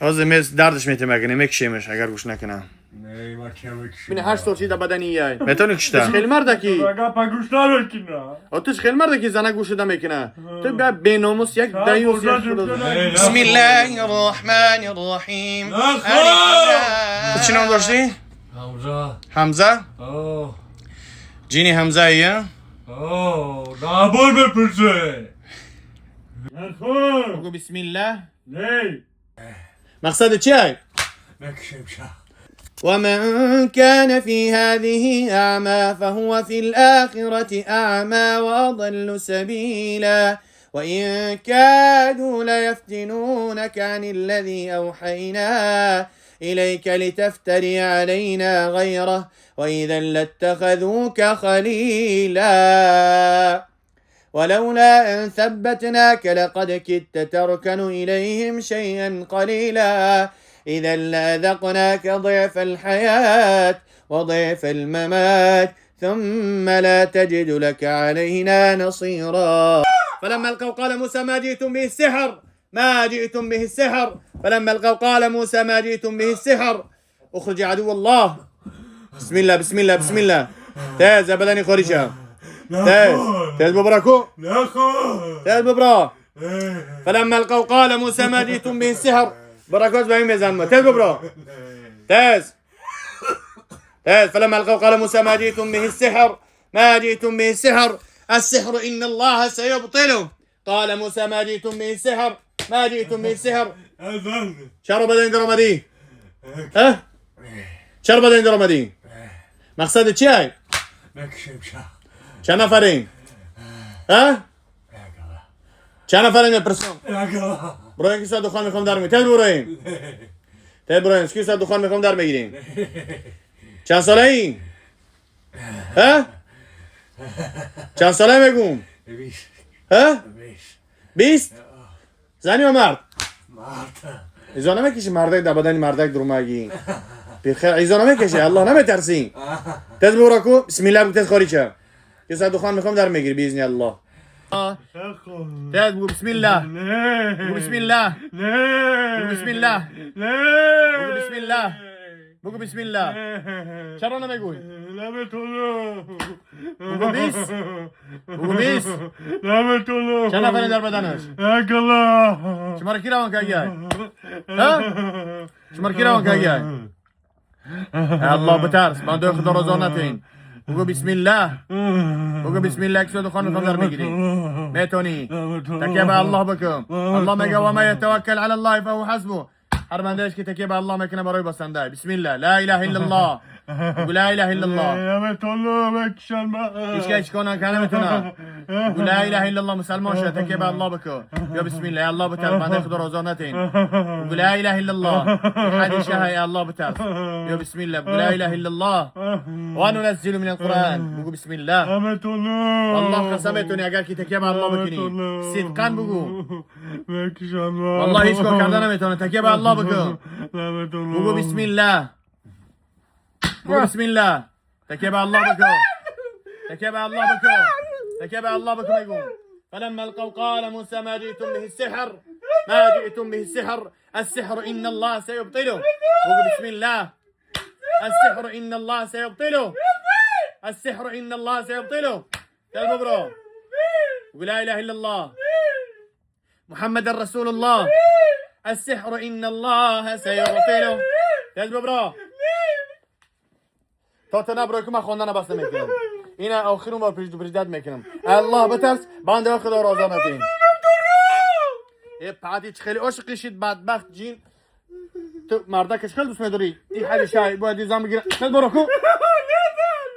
ҳозир мез дардаш метем, агар мекушемаш, агар гӯш накунам. Не, ма чия мекушем? Бини, 8 сол шида бадани яй. Метавонӣ кушта? Ту хеле мардаки. Ага, па гӯш намекуна. А ту хеле мардаки, зана гӯшида мекуна. Ту бя беномус, як даюс, як худо. بسم الله الرحمن الرحیم. Нахо! Ту чӣ ном доштӣ? Ҳамза. Ҳамза? О, Ҷини ҳамзаия? о, набор бипурсе. Нахо! Бигӯ бисмиллаҳ. Не. Мақсади чиай? Мекушем ша. ومن كان في هذه أعمى فهو في الآخرة أعمى وأضل سبيلا. وإن كادوا ليفتنونك عن الذي أوحينا إليك لتفتري علينا غيره وإذا لاتخذوك خليلا ولولا أن ثبتناك لقد كدت تركن إليهم شيئا قليلا. إذا لأذقناك ضعف الحياة وضعف الممات ثم لا تجد لك علينا نصيرا. فلما القوا قال موسى ما جئتم به السحر، ما جئتم به السحر. فلما القوا قال موسى ما جئتم به السحر. اخرج يا عدو الله. بسم الله، بسم الله، بسم الله. تاز بدني خارجة، تاز تاز ببركو. Нахо! تاز ببرا. فلما القوا قال موسى ما جئتم به السحر. بركات بهم يزن، تاز ببرا، تاز تاز. فلما القوا قال موسى ما جئتم به السحر، ما جئتم به السحر. السحر إن الله سيبطله. قال موسى ما جئتم به السحر، ما جئتم به السحر. Азан. چرا بدن درآمدی؟ ها؟ چرا بدن درآمدی؟ مقصد چیه؟ Мекушем ша. چند نفرین؟ ها؟ چند نفرین میپرسم؟ Ага. برای اینکه ساعت دخان میخوام در میگیریم. تل برایم. تل برایم. کی ساعت دخان میخوام در میگیریم. چند ساله ای؟ ها؟ چند ساله میگم؟ 20. ها؟ 20. 20؟ زنی و مرد؟ Мард. ایزا نمیکشی مردک در بدن مردک درمگی. بخیر، ایزا نمیکشی، الله نمیترسی. تز براکو، بسم الله بگو، تز خارجه. یه ساعت دخان میخوام در میگیری باذن الله. تز بگو بسم الله. Не. بگو بسم الله. Не. بگو بسم الله. Не. بگو بسم الله. بگو بسم الله. چرا نمیگوی؟ نمیتونم. بگو 20. بگو 20. نمیتونم. چند نفر در بدنش؟ اگلا. شما رو کی روان کردی؟ ها؟ شما رو کی روان کردی؟ الله بترس، بنده خدا رضا نتین. بگو بسم الله. بگو بسم الله که دخان میخوام در میگیری. میتونی. تکیه به الله بکن. الله میگه ومن يتوكل على الله فهو حسبه. هر بندهش که تکیه به الله میکنه برای بسنده. بسم الله، لا اله الا الله. بگو لا اله الا الله. نمیتونم، بکشم. هیچ که هیچ کنه که نمیتونه. بگو لا اله الا الله، مسلمان شد، تکیه به الله بکن. یا بسم الله، یا الله بترس، بنده خدا رضا نتین. بگو لا اله الا الله. حدیث یا الله بترس. یا بسم الله، بگو لا اله الا الله. وننزل من القرآن. بگو بسم الله. نمیتونم. والله قسم میتونی اگر که تکیه به الله بکنی. صدقاً بگو. بکشم. والله هیچ کار کرده نمیتونه. تکیه به الله بکن. نمیتونم. بگو بسم الله. بگو بسم الله. تکیه به الله بکن. تکیه به الله بکن. تکیه به الله بکن. بگو فلما القوا قال موسى ما جئتم به السحر، ما جئتم به السحر. السحر إن الله سيبطله. بگو بسم الله. السحر إن الله سيبطله. السحر إن الله سيبطله. تل ببرو. بگو لا إله إلا الله محمد رسول الله. السحر إن الله سيبطله. تل ببرو. تا تا نبرو که من خواندن بس نمیکنم. این آخرون بار پیش دو میکنم. الله بترس، بنده خدا رضا نتین. ای پادی خیلی عاشقی شید بدبخت جین. تو مردکش خیلی دوست میداری. این حالی شای باید زن بگیره. تل برو کو.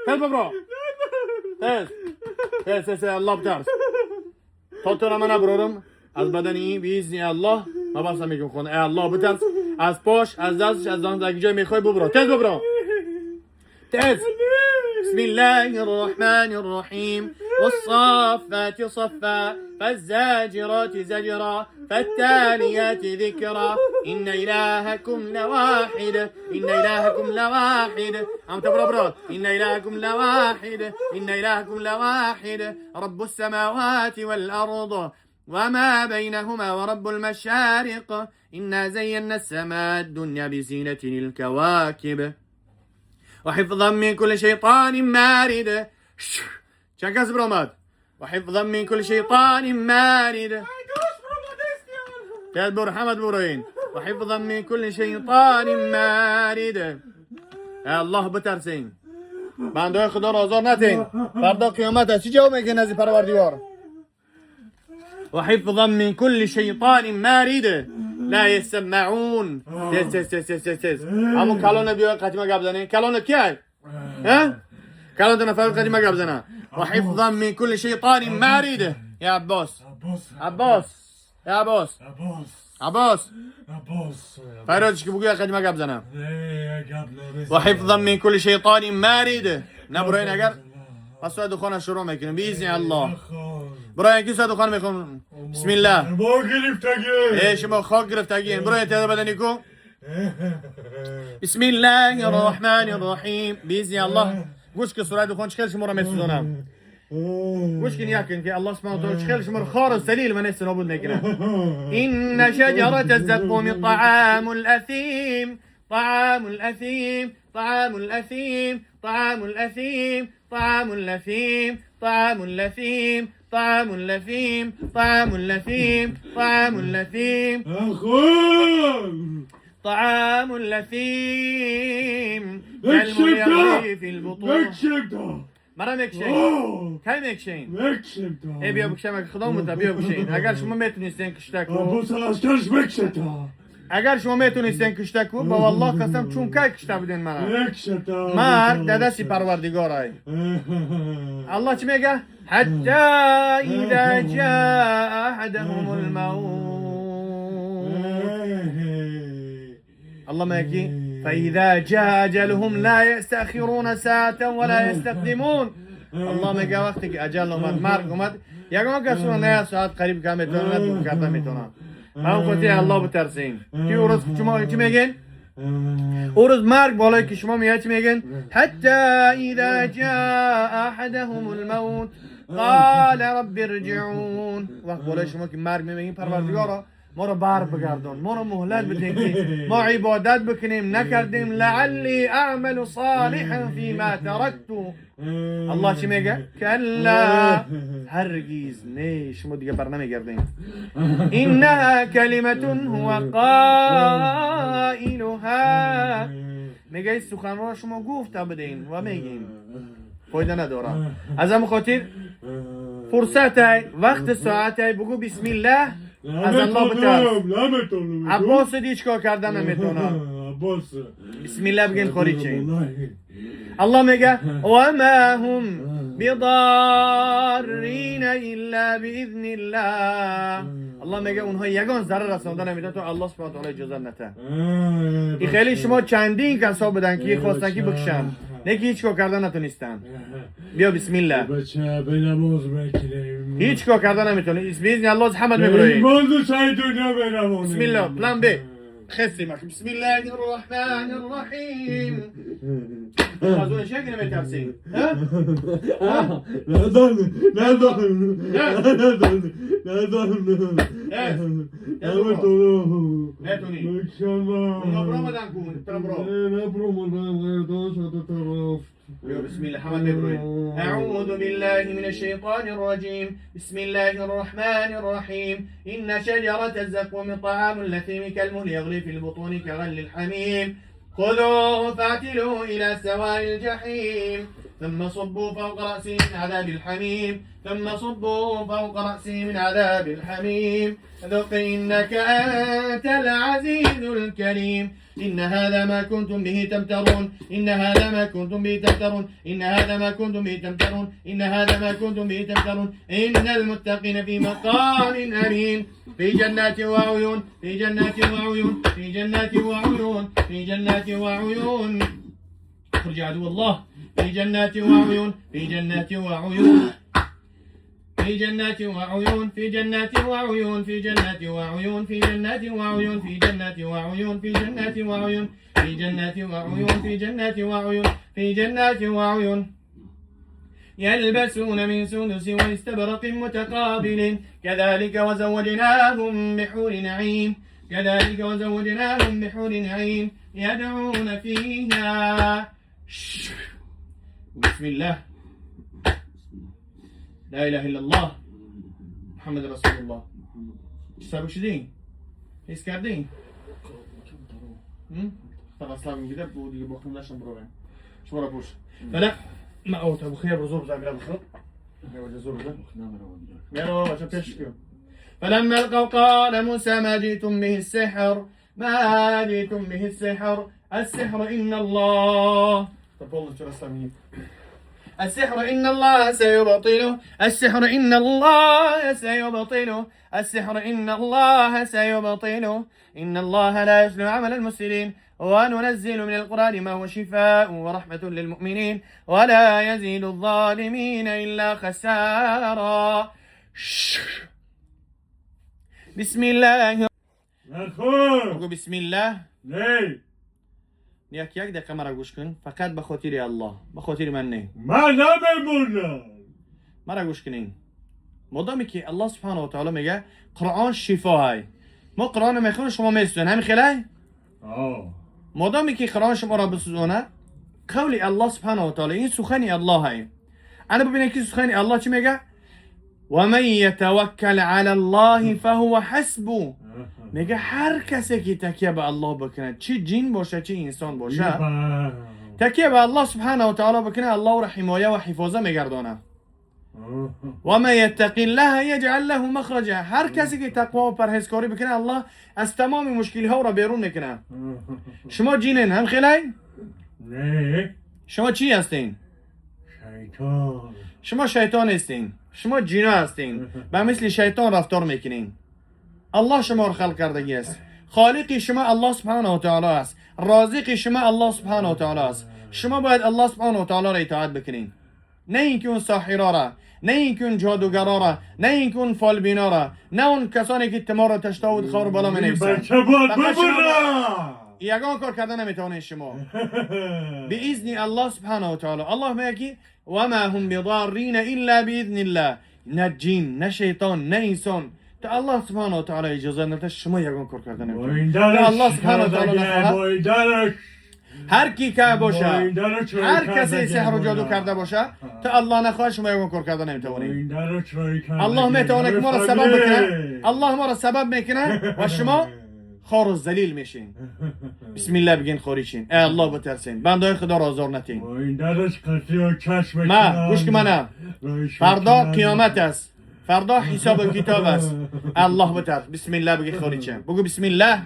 تل برو. تل تل تل تل. الله بترس. تا تو من نبرورم از بدنی باذن الله ما بس میگم خونه. ای الله بترس، از پاش، از دستش، از دهان، از جای میخوای ببرو. تل ببرو. تل. بسم الله الرحمن الرحيم. والصافات صفا فالزاجرات زجرا فالتاليات ذكرا. إن إلهكم لواحد. إن إلهكم لواحد. أم تبرو. إن إلهكم لواحد. إن إلهكم لواحد. رب السماوات والأرض. وما بينهما ورب المشارق إنا زينا السماء الدنيا بزينة الكواكب وحفظا من كل شيطان مارد. چند کس برآمد؟ وحفظا من كل شيطان مارد. تدبر حمد بروين. وحفظا من كل شيطان مارد. الله بترسین، بنده خدا را آزار نتین، فردا قیامت است، چی جواب میگه نزد پروردگار؟ وحفظا من كل شيطان مارد لا يسمعون. تز تز تز تز تز تز. همون کلان بیا قدیمه گپ زنه. کلان کیه؟ ها؟ کلان دو نفر قدیمه گپ زنه. وحفظا من كل شيطان مارد. یا عباس، عباس، عباس، یا عباس، عباس، عباس، عباس. فریادش که بگو قدیمه گپ زنه. نه، گپ نمیزنم. وحفظا من كل شيطان مارد. نبروین اگر پس سوره دخان شروع میکنیم باذن الله. برای کی سوره دخان میخونم؟ بسم الله. ما گرفتگی. ای شما خاک گرفتگین، برای تعداد بدنی کو. بسم الله الرحمن الرحیم. باذن الله گوش که سوره دخان چخیل شما را میسوزانم. گوش کن یکن که الله سبحانه و تعالی چخیل شما را خار و ذلیل و نیست نابود میکنه. إن شجرة الزقوم طعام الأثيم، طعام الأثيم، طعام الأثيم، طعام الأثيم، طعام الأثيم، طعام الأثيم، طعام الأثيم، طعام الأثيم، طعام الأثيم، اخوان طعام الأثيم كالمهل يغلي في البطون. مکشم. مرا میکشین؟ کی میکشین؟ مکشم. ای بیا بکشم خدا مت، بیا بکشین. اگر شما میتونستین کشته کو، عباس لشکرش مکشم. اگر شما میتونستین کشته کو، با والله قسم چون کی کشته بودین مرا. مکشم. مرگ در دست پروردگارای. الله چی میگه؟ حتی اذا جاء احدهم الموت. الله میگه فاذا جاء اجلهم لا يستأخرون ساعة ولا يستقدمون. الله میگه وقتی که اجل اومد، مرگ اومد، یگان کس رو نه ساعت قریب که میتونه، نه دور کرده میتونه. من خاطر الله بترسین که او روز شما چی میگین؟ او روز مرگ بالای که شما میاد چی میگن؟ حتی اذا جاء احدهم الموت قال رب ارجعون. وقت بالای شما که مرگ میگین پروردگارا ما رو بر بگردان، ما رو مهلت بدین که ما عبادت بکنیم نکردیم، لعلی اعمل صالحا فيما تركت. الله چی میگه؟ کلا، هرگز نه، شما دیگه بر نمیگردین. انها کلمه هو قائلها. میگه این سخن را شما گفته بدین و میگین فایده نداره. از همون خاطر فرصت وقت ساعت بگو بسم الله، از الله بترس. نمیتونم. عباس هیچ کار کردن نمیتونه. عباس بسم الله بگین خارج شین. الله میگه وما هم بضارین الا باذن الله. الله میگه اونها یگان ضرر رساندن نمیتونن تو الله سبحانه و تعالی اجازه نده. این خیلی شما چندین کسا بودن که خواستن که بکشن، نه که هیچ کار کردن نتونستن. بیا بسم الله. بچه به نماز میکنیم. هیچ کار کردن نمیتونی. باذن الله از حمد میبریم. ایمان دو سعی دنیا به نماز. بسم الله. پلان ب خسي معك. بسم الله الرحمن الرحيم. از اون شکل نمیترسین؟ ها؟ ها؟ ندانم، ندانم، ندانم، ندانم. نمیتونم. نتونی. مکشم. اونا برآمدن کو ترا برو. نه برآمدن، داشت طرف. بسم الله حمد ببروين. أعوذ بالله من الشيطان الرجيم. بسم الله الرحمن الرحيم. إن شجرة الزقوم طعام لثيم كالمهل يغلي في البطون كغلي الحميم. خذوه فاعتلوه إلى سواء الجحيم ثم صبوا فوق رأسه من عذاب الحميم ثم صبوا فوق رأسه من عذاب الحميم. ذق إنك أنت العزيز الكريم. إن هذا ما كنتم به تمترون. إن هذا ما كنتم به تمترون. إن هذا ما كنتم به تمترون. إن هذا ما كنتم به تمترون. إن المتقين في مقام أمين في جنات وعيون في جنات وعيون في جنات وعيون في جنات وعيون. اخرج عدو الله. في جنات وعيون في جنات وعيون في جنات وعيون في جنات وعيون في جنات وعيون في جنات وعيون في جنات وعيون في جنات وعيون في جنات وعيون في جنات وعيون في جنات وعيون يلبسون من سندس واستبرق متقابل كذلك وزوجناهم بحور عين كذلك وزوجناهم بحور عين يدعون فيها. بسم الله، لا اله الا الله، محمد رسول الله. سبک شدین؟ حس کردین؟ طب اصلا میگیره بود دیگه با خون داشتم برو شما را پوش. فلا ما او ابو خير بزور بزن میرم بخیر زور بزن میرم بچه پیش کن. فلما القوا قال موسى ما جئتم به السحر ما جئتم به السحر السحر ان الله. طب والله شو رسمي السحر إن الله سيبطله السحر إن الله سيبطله السحر إن الله سيبطله إن الله لا يصلح عمل المفسدين وننزل من القرآن ما هو شفاء ورحمة للمؤمنين ولا يزيد الظالمين إلا خسارا. بسم الله. بسم الله. یک یک دقیقه مرا گوش کن، فقط به خاطر الله، به خاطر من نه. من نمیمونم. مرا گوش کنین. مادامی که الله سبحانه و تعالی میگه قرآن شفا های، ما قرآن میخونیم شما میسوزن، همین خیلی؟ مادامی که قرآن شما را بسوزونه، قول الله سبحانه و تعالی این سخن الله های. انا ببینید که سخن الله چی میگه؟ و من یتوکل علی الله فهو حسبه. میگه هر کسی که تکیه به الله بکنه، چه جن باشه چه انسان باشه، تکیه به الله سبحانه و تعالی بکنه، الله را حمایه و حفاظه میگردانه. و من یتق الله یجعل له مخرجا. هر کسی که تقوا و پرهیزکاری بکنه، الله از تمام مشکل ها را بیرون میکنه. شما جنین هم خیلی؟ نه. شما چی هستین؟ شیطان. شما شیطان هستین، شما جنا هستین، به مثل شیطان رفتار میکنین. الله شما را خلق کردگی است، خالق شما الله سبحانه و تعالی است، رازق شما الله سبحانه و تعالی است. شما باید الله سبحانه و تعالی را اطاعت بکنین، نه اینکه اون ساحرا را، نه اینکه اون جادوگرا را، نه اینکه اون فالبینا را، نه اون کسانی که تمار و تشتا و خور بالا می نویسند. بچه باید ببرم. یگان کار کرده نمیتونه شما. به اذن الله سبحانه و تعالی. الله میگه که و ما هم بضارین الا باذن الله. نه جن، نه شیطان، نه انسان. تا الله سبحانه و تعالی اجازه نده شما یگان کار کرده نمیتونید. تا الله سبحانه و تعالی نخواهد، هر کی که باشه، هر کسی سحر و جادو کرده باشه، تا الله نخواد شما یگان کار کرده نمیتونید. الله میتونه که ما را سبب بکنه، الله ما را سبب میکنه و شما خار و ذلیل میشین. بسم الله بگین خارجین. ای الله بترسین، بندای خدا را آزار نتین. ما گوش که منه، فردا قیامت است، فردا حساب و کتاب است. الله بترس. بسم الله بگی خارجین. بگو بسم الله.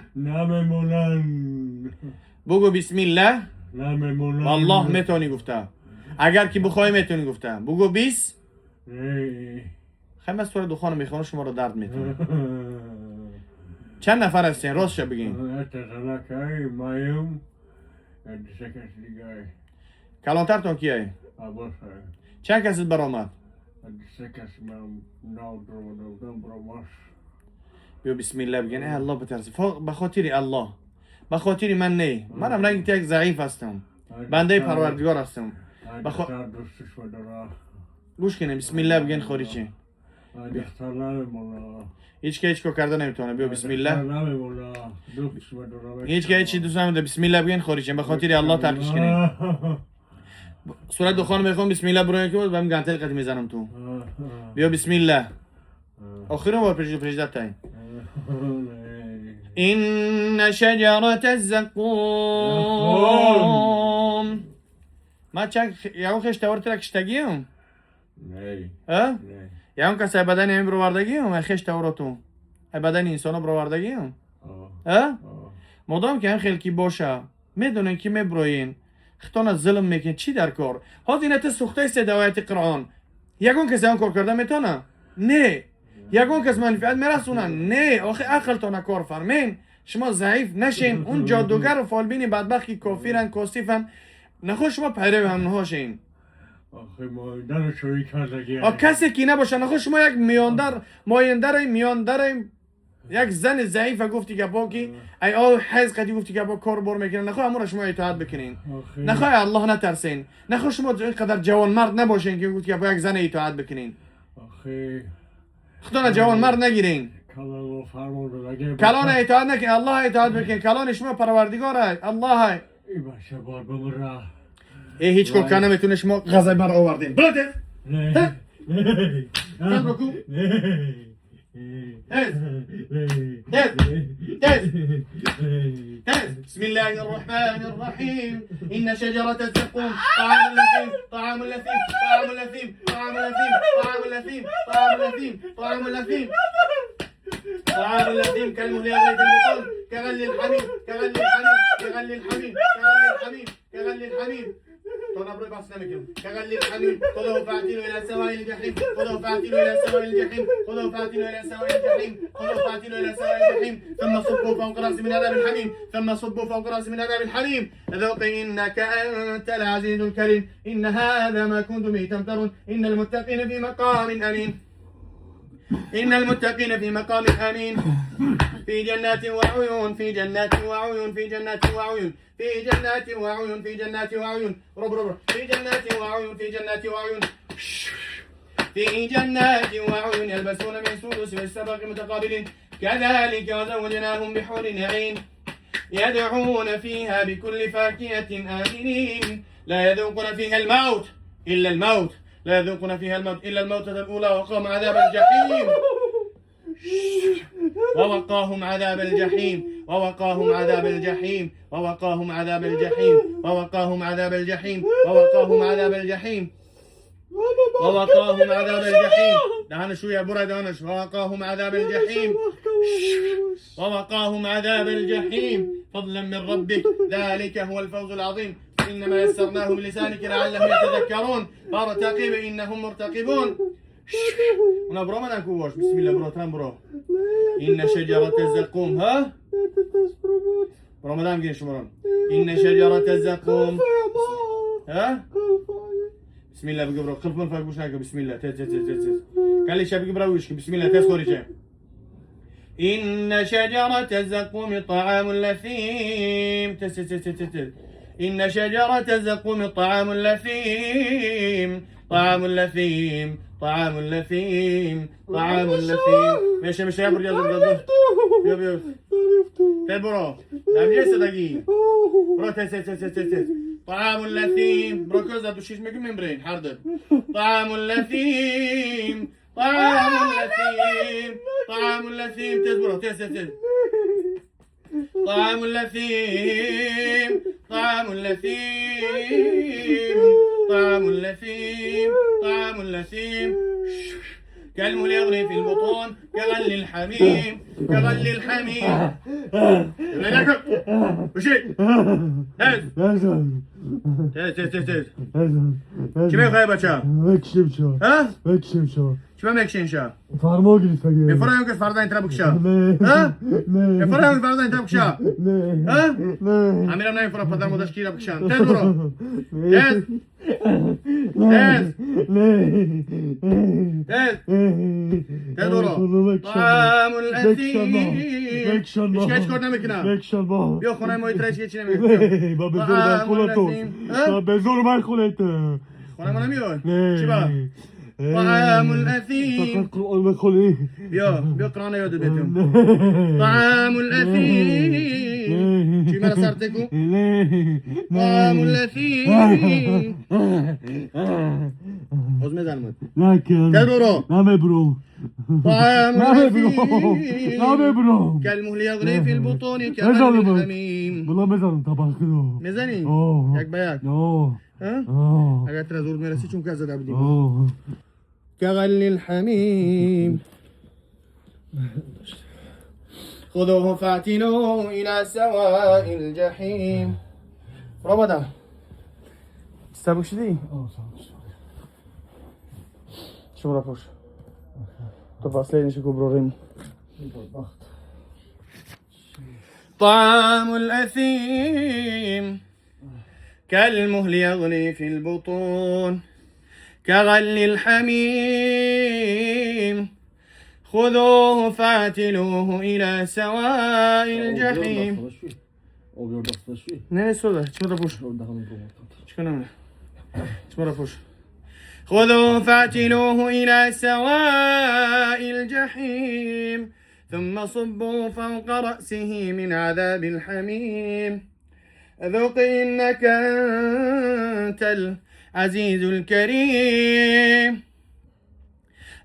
بگو بسم الله. والله میتونی گفته، اگر که بخوای میتونی گفته. بگو بیس. خیلی از سوره دخان میخوانم شما رو درد میتونه. چند نفر هستین؟ راستش بگین. کلانترتون کیه؟ چند کسی برآمد؟ بیا بسم الله بگین. ای الله بترس، به خاطر الله، به خاطر من نه. منم رنگ یک ضعیف هستم، بنده پروردگار هستم. گوش کنه. بسم الله بگین خارجی. هیچ که هیچ کار کرده نمیتونه. بیا بسم الله. هیچ که هیچ دوست نمیده. بسم الله بگین خارجی. به خاطر الله ترکش کنین. سوره دخان میخوام. بسم الله برای که بود بهم گنتل قد میزنم تو. بیا بسم الله. آخرین بار پرژده تایم. این شجرة الزقوم. ما چند یهو خش تور ترکشتگیم؟ نه. ها؟ یهو کسی بدن هم بروردگیم؟ خش تور تو. بدن انسانو بروردگیم؟ ها؟ مادام که هم خیلی باشه، میدونن که میبروین. خطانا ظلم میکنین. چی در کار؟ ها اینت سوخته است دوایت قرآن. یگون کسی هم کار کرده میتونه؟ نه. یگون کس منفعت میرسونن؟ نه. آخه عقلتون کار فرمین. شما ضعیف نشین. اون جادوگر و فالبین بدبخت که کافرن کاسفن، نخو شما پیرو همونها شین. آخه مایندر شوی کردگی. آ کسی که نباشه، نخو شما یک میاندر مایندر میاندر یک زن ضعیفه گفتی گپا که ای آو حیز قدی گفتی گپا کار بار میکنن نخواه امور شما اطاعت بکنین. نخواه الله نترسین. نخواه شما اینقدر جوان مرد نباشین که گفتی گپا یک زن اطاعت بکنین. خدا جوان مرد نگیرین. کلان اطاعت نکنین، الله اطاعت بکنین. کلان شما پروردگاره، الله. ای بچه بار بمره. ای هیچ کار کنه میتونه شما غذای بر آوردین. بلاتف. نه. نه. بکو. نه. تز. تز. تز. تز. بسم الله الرحمن الرحيم. إن شجرة الزقوم طعام اللثيم طعام اللثيم طعام اللثيم طعام اللثيم طعام اللثيم طعام اللثيم طعام اللثيم طعام اللثيم كالمهل يغلي في البطون كغلي الحميم كغلي الحميم كغلي الحميم كغلي الحميم كغلي الحميم. كغلي الحميم خذوه فاعتلوا الى سواء الجحيم خذوه فاعتلوا الى سواء الجحيم خذوه فاعتلوا الى سواء الجحيم خذوه فاعتلوا الى سواء الجحيم ثم صبوا فوق راسه من عذاب الحميم ثم صبوا فوق راسه من عذاب الحميم. ذوق انك انت العزيز الكريم. ان هذا ما كنتم به تمترون. ان المتقين في مقام امين. إن المتقين في مقام أمين. في جنات وعيون في جنات وعيون في جنات وعيون في جنات وعيون في جنات وعيون رب رب في جنات وعيون في جنات وعيون في جنات وعيون يلبسون من سندس واستبرق متقابلين. كذلك وزوجناهم بحور عين يدعون فيها بكل فاكهة آمنين. لا يذوقون فيها الموت إلا الموت لا يذوقون فيها الموت إلا الموتة الأولى وقاهم عذاب الجحيم ووقاهم عذاب الجحيم ووقاهم عذاب الجحيم ووقاهم عذاب الجحيم ووقاهم عذاب الجحيم ووقاهم عذاب الجحيم ووقاهم عذاب الجحيم. دهن شو يا برا دهنش. ووقاهم عذاب الجحيم ووقاهم عذاب الجحيم فضلا من ربك ذلك هو الفوز العظيم. إنما يسرناه بلسانك لعلهم يتذكرون فارتقب إنهم مرتقبون. ونبرو من أكوش بسم الله برو تنبرو. إن شجرة الزقوم ها برو مدام جين شمرون. إن شجرة الزقوم ها بسم الله بقبرو خلف من فاقوش ناكو بسم الله تز تز تز تز قال لي شاب بقبرو بسم الله تز خوريجة. إن شجرة الزقوم طعام لثيم تز تز تز تز. إن شجرة الزقوم طعام لثيم طعام لثيم طعام لثيم طعام لثيم. ماشي ماشي يا برو بيو بيو تبرو نعم صدقي برو تس تس تس تس طعام لثيم برو كوزا دوشيش ميكم ممبرين حردر طعام لثيم طعام لثيم طعام لثيم تس برو تس تس طعام لثيم طعام لثيم طعام لثيم طعام لثيم كالمهل يغلي في البطون كغلي الحميم كغلي الحميم. وشي هز تز تز تز چی میخوای بچه؟ ها؟ چی میکشین شا؟ فرما گرفت میفرماییم که فردا این طرف بکشا. ها؟ میفرماییم فردا این طرف بکشا. ها؟ امیرم نمیفرم پدر مادرش کی را بکشن. تز برو. تز. تز. تز. تز برو. طعام الاثیم. هیچ هیچ کار نمیکنم. بیا خونه ما ایترش هیچ نمیکنم. با به زور من خونه تو. به زور من خونه تو. خونه ما نمیای. چی با؟ طعام الأثيم. بیا بیا قرآن یادت بدم. طعام الأثيم. چی مرا سر تکو؟ طعام الأثيم. باز میزنمت. نکن. برو. نمیبرم. طعام الأثيم. نمیبرم. كالمهل يغلي في البطون كغلي الحميم. والله میزنم طبق. میزنی؟ یک به یک. ها؟ اگر تر زور میرسی چون که زده بودیم. كغلي الحميم خذوه فاعتلوه إلى سواء الجحيم. رمضان سابق شدي؟ شو رافوش؟ طب أصلين شكو برورين. طعام الأثيم كالمهل يغلي في البطون كغلي الحميم. خذوه فاعتلوه إلى سواء الجحيم. نه سودا چرا پوش چکنم چرا پوش. خذوه فاعتلوه إلى سواء الجحيم ثم صبوا فوق رأسه من عذاب الحميم. ذق إنك أنت العزيز الكريم.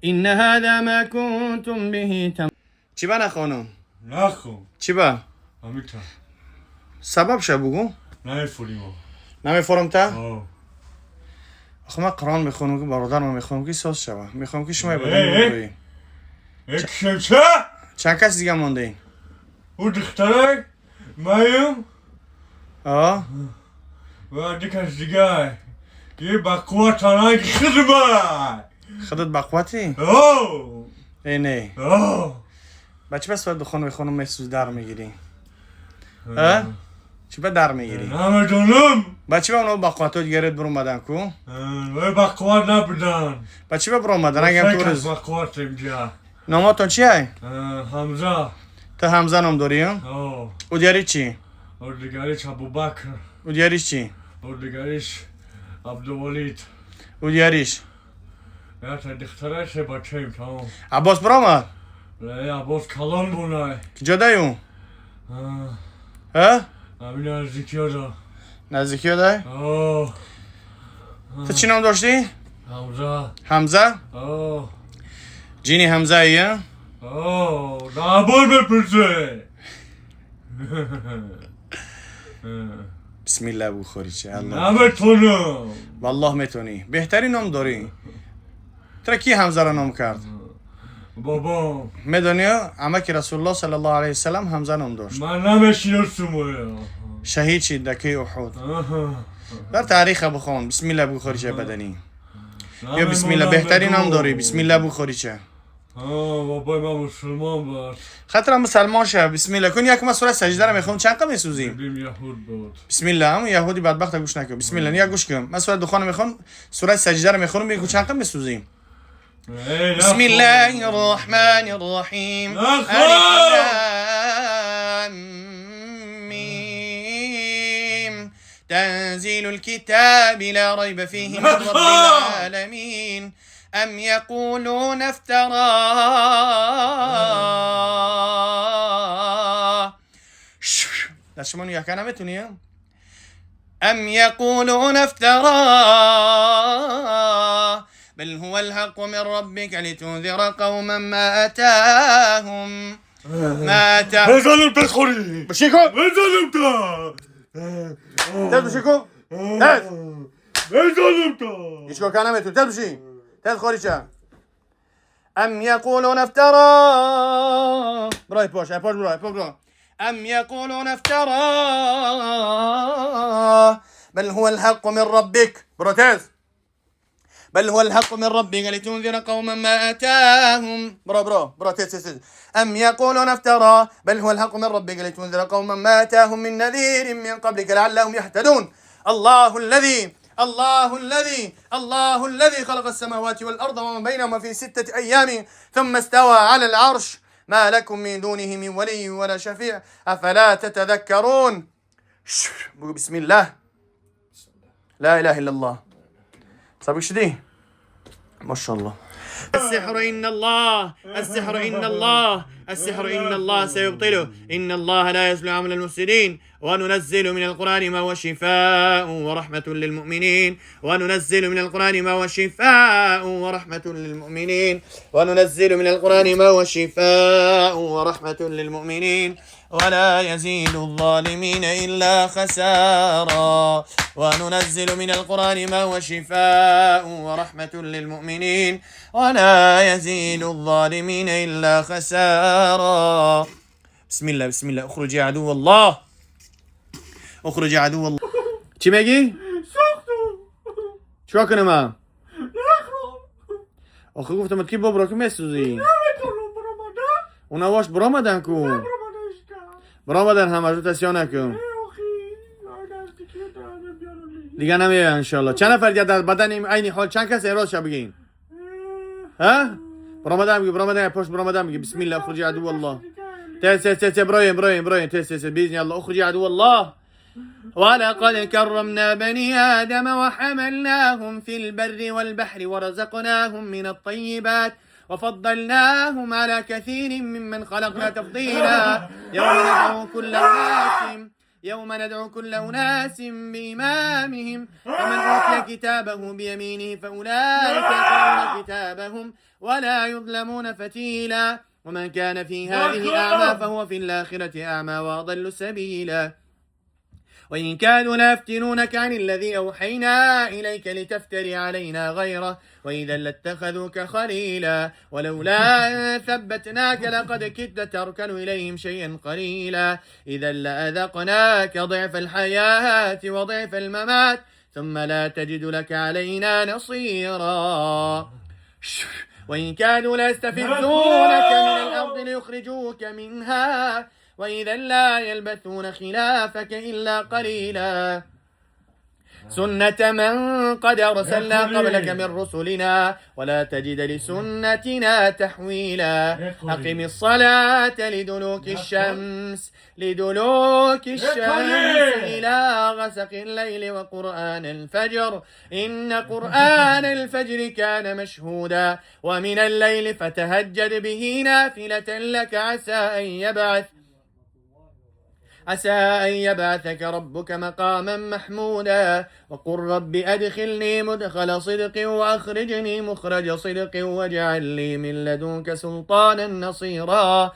إن هذا ما كنتم به تم. چی با نخوانم؟ نخون. چی با؟ همیتا. سبب شه بگو؟ نمیفوریم. نمیفورم تا؟ آخه من قرآن میخونم که برادر من میخونم که ساز شوه. میخوام که شما بدن بگویی. چه؟ چند کس دیگه مونده این؟ او دختره مایم. آه؟ و دو کس دیگه. یه با قوت آنها که خودم. خودت با قوتی؟ آه. ای نه. آه. بچه بس باید بخونم میخونم میسوز در میگیری. اه؟ چی با در میگیری؟ نمیدونم. بچه با اونا با قوتات گرد برو مدن کو؟ با قوت نبودن. بچه با برو مدن اگم تو روز. با قوت اینجا. ناماتون چیه؟ حمزه. تو حمزه نام داری؟ آه. او دیاری چی؟ او دیگریش ابوبکر. او دیاریش چی؟ او دیگریش عبدالولید. او دیاریش؟ یا تا دخترش بچه‌ایم تمام. عباس برآمد؟ نه عباس کلان بونه. کجا دایی اون؟ ها؟ همین نزدیکی ها دا. نزدیکی ها دای؟ آه. تو چی نام داشتی؟ حمزه. حمزه؟ آه. جینی حمزه ایه؟ آه نبار بپرسه. بسم الله بخوری چه الله. نمیتونم. والله میتونی. بهترین نام داری. ترا کی حمزه را نام کرد؟ بابام. میدونی عمک رسول الله صلی الله علیه وسلم حمزه نام داشت. من نمیشناسم. شهید شد در کی احد. در تاریخ بخوان. بسم الله بخوری چه بدنی. یا بسم الله بهترین نام داری. بسم الله بخوری چه. آه بابای من مسلمان بود. خاطر مسلمان شه. بسم الله کن یک ما سوره سجده رو میخوام چند قم میسوزیم. بیم یهود بود. بسم الله هم یهودی بدبخت گوش نکن. بسم الله نیا گوش کن. من سوره دخان میخوام سوره سجده رو میخونم میگم چند قم میسوزیم. بسم الله الرحمن الرحیم. الف لام میم. تنزيل الكتاب لا ريب فيه من رب العالمين. أم يقولون افتراه. لا شما نیا کنم میتونی؟ أم يقولون افتراه بل هو الحق من ربك لتنذر قوما ما أتاهم ما أتاهم. بزنم تخوری. بشيكو بزنم تا. تل بشيكو تل بزنم تا. هیچ کار نمیتونی. تل بشی تل خوری چه. أم يقولون افتراه. برای پاش پاش برای پاش برای. أم يقولون افتراه بل هو الحق من ربك. برو تز. بل هو الحق من ربك لتنذر قوما ما أتاهم. برو برو برو تز تز. أم يقولون افتراه بل هو الحق من ربك لتنذر قوما ما أتاهم من نذير من قبلك لعلهم يهتدون. الله الذي الله الذي الله الذي خلق السماوات والأرض وما بينهما في 6 أيام ثم استوى على العرش ما لكم من دونه من ولي ولا شفيع أفلا تتذكرون. بسم الله لا إله إلا الله. صابك شدي ما شاء الله. السحر إن الله السحر إن الله السحر إن الله سيبطله إن الله لا يصلح عمل المفسدين. وننزل من القرآن ما هو شفاء ورحمة للمؤمنين. وننزل من القرآن ما هو شفاء ورحمة للمؤمنين. وننزل من القرآن ما هو شفاء ورحمة للمؤمنين. ولا يزيد الظالمين إلا خسارا. وننزل من القرآن ما هو شفاء ورحمة للمؤمنين. ولا يزيد الظالمين إلا خسارا. بسم الله بسم الله. اخرج يا عدو الله اخرج يا عدو الله. چی میگی؟ ساختم. چیکار کنم من؟ نخرم. آخه گفتم کی بابا که میسوزی. نمیتونم برآمدن. اونا واش برآمدن کو. برآمدن هم از تسیا نکن. دیگه نمیای ان شاء الله. چند نفر دیگه در بدن این عین حال چند کس اعراض شو بگین؟ ها؟ برامدم میگه برامدم پشت برامدم میگه بسم الله اخرجي عدو الله. تس تس تس براين براين براين تس تس باذن الله اخرجي عدو الله. ولقد كرمنا بني آدم وحملناهم في البر والبحر ورزقناهم من الطيبات وفضلناهم على كثير ممن خلقنا تفضيلا. يوم ندعو كل أناس بإمامهم فمن أوتي كتابه بيمينه فأولئك يقرؤون كتابهم ولا يظلمون فتيلا. ومن كان في هذه أعمى فهو في الآخرة أعمى وأضل سبيلا. وإن كانوا ليفتنونك عن الذي أوحينا إليك لتفتري علينا غيره وإذا لاتخذوك خليلا. ولولا أن ثبتناك لقد كدت تركن إليهم شيئا قليلا. إذا لأذقناك ضعف الحياة وضعف الممات ثم لا تجد لك علينا نصيرا. وإن كانوا ليستفزونك من الأرض ليخرجوك منها وإذا لا يلبثون خلافك إلا قليلا. سنة من قد أرسلنا قبلك من رسلنا ولا تجد لسنتنا تحويلا. أقم الصلاة لدلوك الشمس إلى غسق الليل وقرآن الفجر إن قرآن الفجر كان مشهودا. ومن الليل فتهجد به نافلة لك عسى أن يبعثك ربك مقاما محمودا. وقل رب أدخلني مدخل صدق وأخرجني مخرج صدق واجعل لي من لدنك سلطانا نصيرا.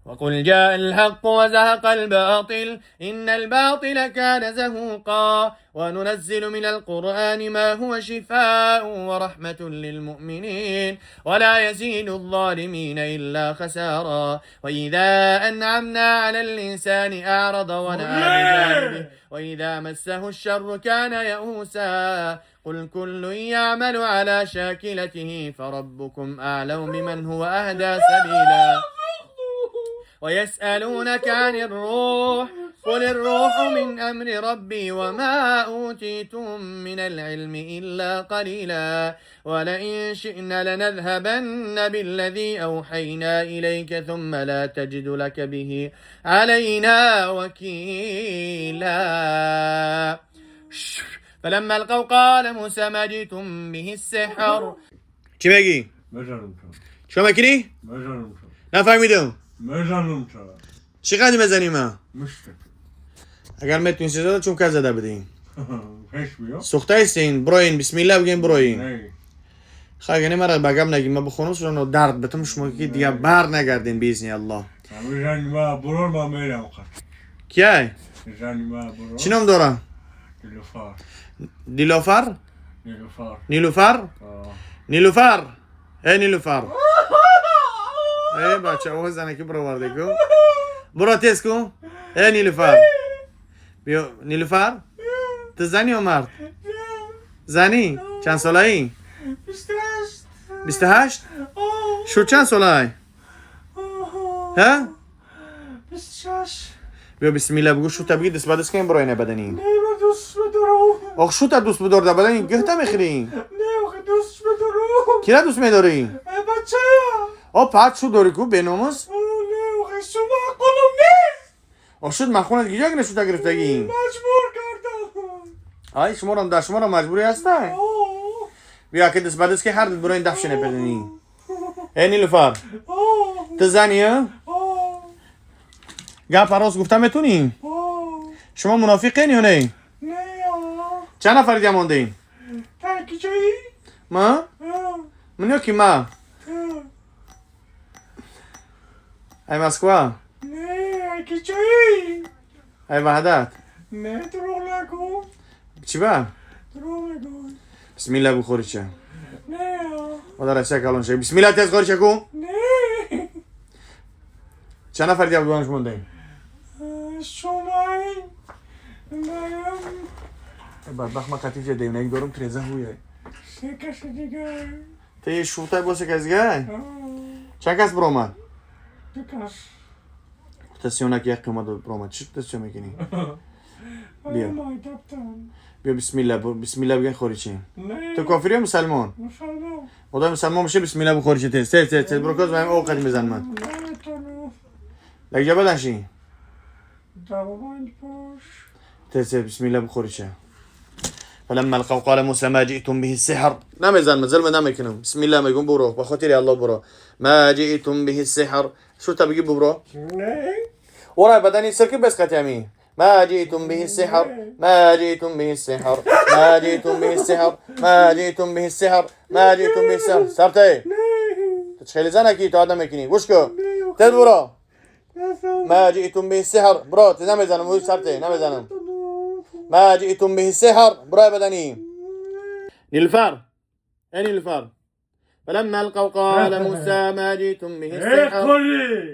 وقل جاء الحق وزهق الباطل إن الباطل كان زهوقا. وننزل من القرآن ما هو شفاء ورحمة للمؤمنين ولا يزيد الظالمين إلا خسارا. وإذا أنعمنا على الإنسان أعرض ونأى بجانبه وإذا مسه الشر كان يئوسا. قل كل يعمل على شاكلته فربكم أعلم بمن هو أهدى سبيلا. ويسألونك عن الروح قل الروح من أمر ربي وما أوتيتم من العلم إلا قليلا. ولئن شئنا لنذهبن بالذي أوحينا إليك ثم لا تجد لك به علينا وكيلا. فلما ألقوا قال موسى ما جئتم به السحر. چی بگی؟ شما میکنی؟ نفهمیدم. چقدر بزنیم ما؟ اگر میتونی زده چون که زده بدین سوخته هستین بروین بسم الله بگین بروین. خب یعنی مرا بگم نگیم ما بخونم شما درد بتم شما که دیگه بر نگردین باذن الله. کیه؟ چی نام داره؟ دیلوفر؟ نیلوفر؟ نیلوفر؟ ای نیلوفر ای بچه او زنکی برو ورده کو برو تیز کو. ای نیلوفر بیا. نیلوفر تو زنی یا مرد؟ زنی. چند ساله ای؟ 28. شو چند ساله ای؟ ها؟ 26. بیا بسم الله بگو شو تا بگی دست به دست کنیم برای بدنی. نه من دوست بدارم. آخ شو تا دوست بدار در بدنی گهتا میخری؟ نه آخه دوست بدارم. کی را دوست میداری؟ بچه. آ پات شو داری کو بناموس؟ نه آخه شو معقولم نیست. آ شد مخونت گیجا گرفت شو تا گرفتگی؟ مجبور کردم. آی شما را شما را مجبوری هسته؟ بیا که دست به دست که هر دل برای این دفشه بدنی. ای نیلوفر تو زنی ها؟ گپ راست گفتم میتونی؟ شما منافقین یا نه؟ نه. چند نفر دیگه مانده این؟ ترکی جایی؟ ما؟ من یا کی ما؟ ای مسکو؟ نه کی جایی؟ ای وحدت؟ نه دروغ نگو. چی با؟ دروغ نگو. بسم الله بخوری چه؟ نه خدا را چه کلون شه. بسم الله تیز خوری چه کو؟ نه. چند نفر دیگه بودنش مونده این؟ شما منم. بدبخت ما قطعی جده اینه دارم تریزه هویه. سه کس دیگه. تا یه شوطه با سه کس دیگه؟ چند کس برآمد؟ دو کس. تسیونه که یک قیمت برآمد. چی تسیون میکنی؟ بیا. بیا بسم الله بسم الله بگن خوری چی؟ تو کافری یا مسلمان؟ مسلمان. مادام مسلمان بشه بسم الله بخوری چه تیز تیز تیز برو کز بهم اوقات میزن من. لگه بدنشی. تیز بسم الله بخوری چه. فلما القوا قال موسى ما جئتم به السحر. نمیزن من ظلم نمیکنم. بسم الله میگم برو بخاطر الله برو. ما جئتم به السحر. شو تبگی برو؟ ورای بدنی سرکی بس قطعی. ما جئتم به السحر ما جئتم به السحر ما جئتم به السحر ما جئتم به السحر ما جئتم به السحر. سرته خیلی زنکی تو آدم میکنی گوش کن تد برو. ما جئتم به السحر برو نمیزنم سرته نمیزنم. ما جئتم به السحر برو بدنی. نیلفر ای نیلفر. فلما القوا قال موسى ما جئتم به السحر.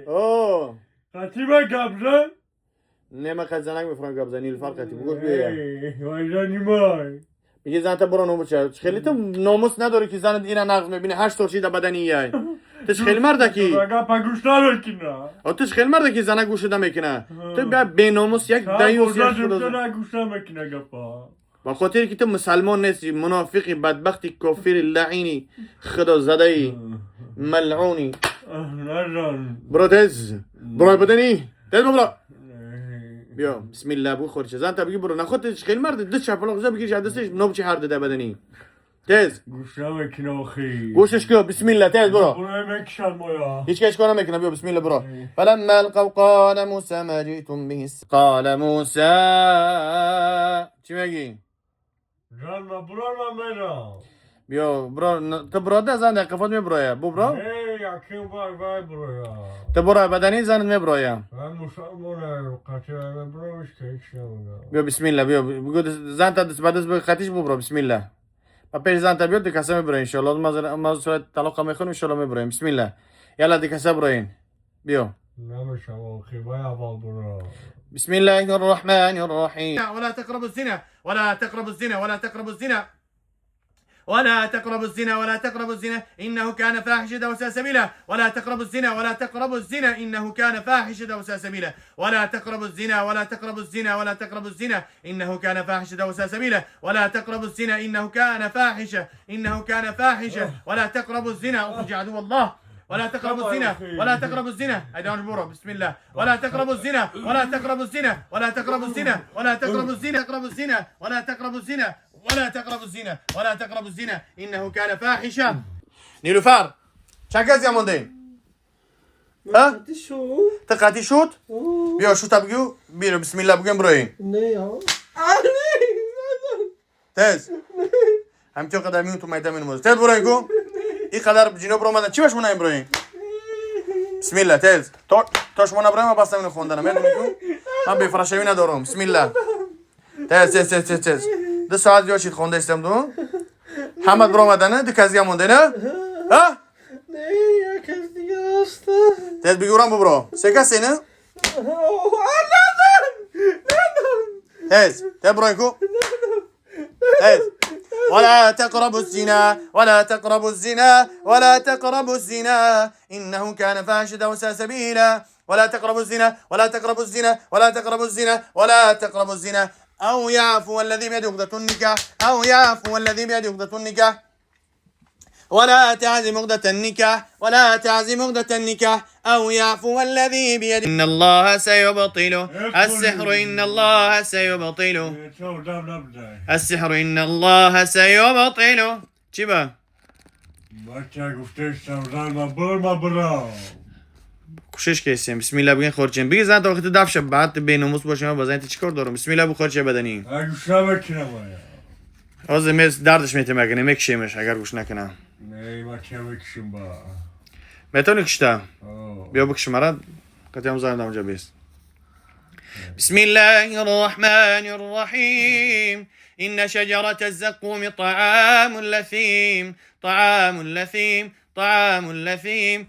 اوه قطیبه گبزن؟ نه من قد زنک میفرم گبزن نیلفر قطیب بگوش بیا. میگه زن تا برو ناموس چه خیلی تو ناموس نداری که زن اینا نقض میبینه 8 سال چی بدنی یای تو خیلی مرده کی تو خیلی مرده کی زن گوش میکنه تو بی ناموس یک دیوس یک خدا گوش میکنه گپا با خاطر که تو مسلمان نیستی منافقی بدبختی کافر لعینی خدا زده ای ملعونی. برو تز برو بدنی تز برو بیا بسم الله بخور چه زن تا بگی برو نخود خیلی مرد دست چپلاق زد بگیری دستش نوب چه هر ده بدنی تز گوش نمیکنه آخی گوشش کو بسم الله تز برو برو میکشن مایا هیچ کس کار نمیکنه بیا بسم الله برو. فلما القوا قال موسى ما جئتم به قال موسى چی میگی؟ زن ما برو من میرم بیا برو تو برو زن قفات میبروی بو برو یکی بار وای برو تو برو بدنی زن میبروی من مسلمانم قطعا بروش که هیچ نمیگم. بیا بسم الله بیا بگو زن تا دست بعد از خطیش ببرو بسم الله با پیش زن تا بیاد دکاسه میبرین ان شاء الله. ما صورت طلاق میخونیم ان شاء الله میبریم بسم الله. یلا دکاسه برین بیا. نمیشم آخی وای اول برو. بسم الله الرحمن الرحیم. ولا تقربوا الزنا ولا تقربوا الزنا ولا تقربوا الزنا ولا تقربوا الزنا ولا تقربوا الزنا إنه كان فاحشة وساء سبيلا. ولا تقربوا الزنا ولا تقربوا الزنا إنه كان فاحشة وساء سبيلا. ولا تقربوا الزنا ولا تقربوا الزنا ولا تقربوا الزنا إنه كان فاحشة وساء سبيلا. ولا تقربوا الزنا إنه كان فاحشة إنه كان فاحشة. ولا تقربوا الزنا أخرج عدو الله. ولا تقربوا الزنا ولا تقربوا الزنا هيدا برو بسم الله. ولا تقربوا الزنا ولا تقربوا الزنا ولا تقربوا الزنا ولا تقربوا الزنا تقربوا الزنا ولا تقربوا الزنا ولا تقربوا الزنا ولا تقربوا الزنا إنه كان فاحشة. نیلوفر چند کسی مونده؟ ها؟ تقاطی شد؟ بیا شوت بگو بیرو بسم الله بگم بروین. نه تز همچون قدر میون تو میدان میون تز بروین کو این قدر جنوب رو اومدن چی باش مونم بروین؟ بسم الله تز تا شما نبرایم بس نمینو خوندنم میدونی کو من بی فرشوی ندارم. بسم الله تز تز تز تز تز 2 ساعت زیاد شید خونده استم دو همه برو اومدنه دو کسی هم مونده نه؟ ها؟ نه یک کس دیگه هست. تز بگورم ببرو سه کسی نه؟ تز تز برو کو تز. ولا تقربوا الزنا ولا تقربوا الزنا ولا تقربوا الزنا إنه كان فاحشة وساء سبيلا. ولا تقربوا الزنا ولا تقربوا الزنا ولا تقربوا الزنا ولا تقربوا الزنا أو يعفو الذي بيده عقدة النكاح أو يعفو الذي بيده عقدة النكاح. ولا تعزم عقدة النكاح ولا تعزم عقدة النكاح أو يعفو الذي بيده. إن الله سيبطله السحر إن الله سيبطله السحر إن الله سيبطله. چی با؟ کوشش کردیم بسم الله بگین خورچین بگی زن تا وقت دفشه بعد به ناموس باشه من بزن چیکار دارم. بسم الله بخور چه بدنی از میز دردش میته مگه نمیکشیمش اگر گوش نکنم. نه ما چه بکشیم با میتونی کشته بیا بکش مرا قطعی هم زنم اونجا بیست. بسم الله الرحمن الرحیم. إن شجرة الزقوم طعام لثيم طعام لثيم طعام لثيم.